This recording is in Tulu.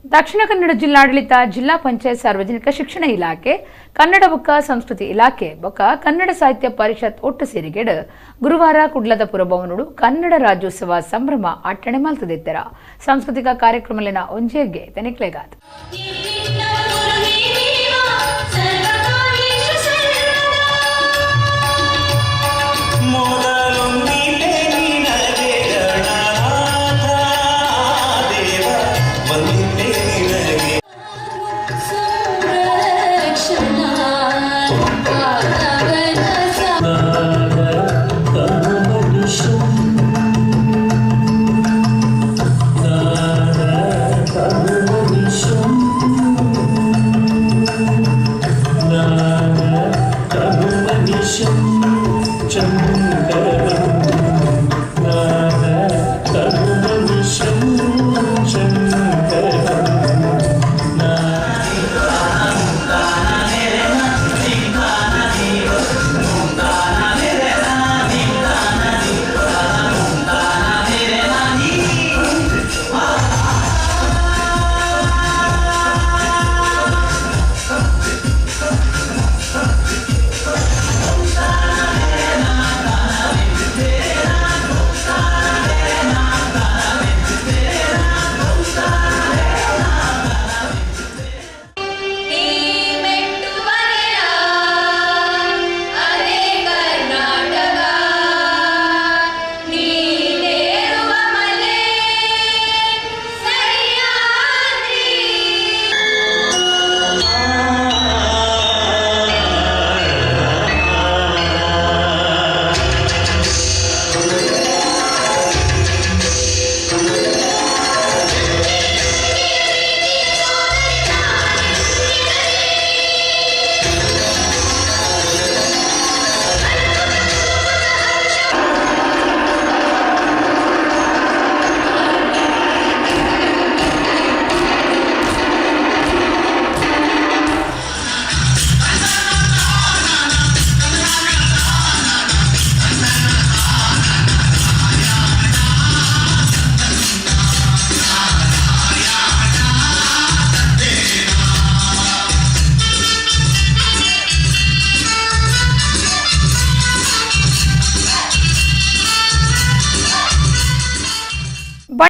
ದಕ್ಷಿಣ ಕನ್ನಡ ಜಿಲ್ಲಾಡಳಿತ, ಜಿಲ್ಲಾ ಪಂಚಾಯತ್, ಸಾರ್ವಜನಿಕ ಶಿಕ್ಷಣ ಇಲಾಖೆ, ಕನ್ನಡ ಬೊಕ್ಕ ಸಂಸ್ಕೃತಿ ಇಲಾಖೆ ಬೊಕ್ಕ ಕನ್ನಡ ಸಾಹಿತ್ಯ ಪರಿಷತ್ ಒಟ್ಟು ಸೇರಿಗೆಡ್ ಗುರುವಾರ ಕುಡ್ಲದ ಪುರಭವನಡು ಕನ್ನಡ ರಾಜ್ಯೋತ್ಸವ ಸಂಭ್ರಮ ಆಚರಣೆ ಮಲ್ತದಿತ್ತರ. ಸಾಂಸ್ಕೃತಿಕ ಕಾರ್ಯಕ್ರಮಲಿನ ಒಂಜೆಗೆ ತನಿಖೆಗಾದ.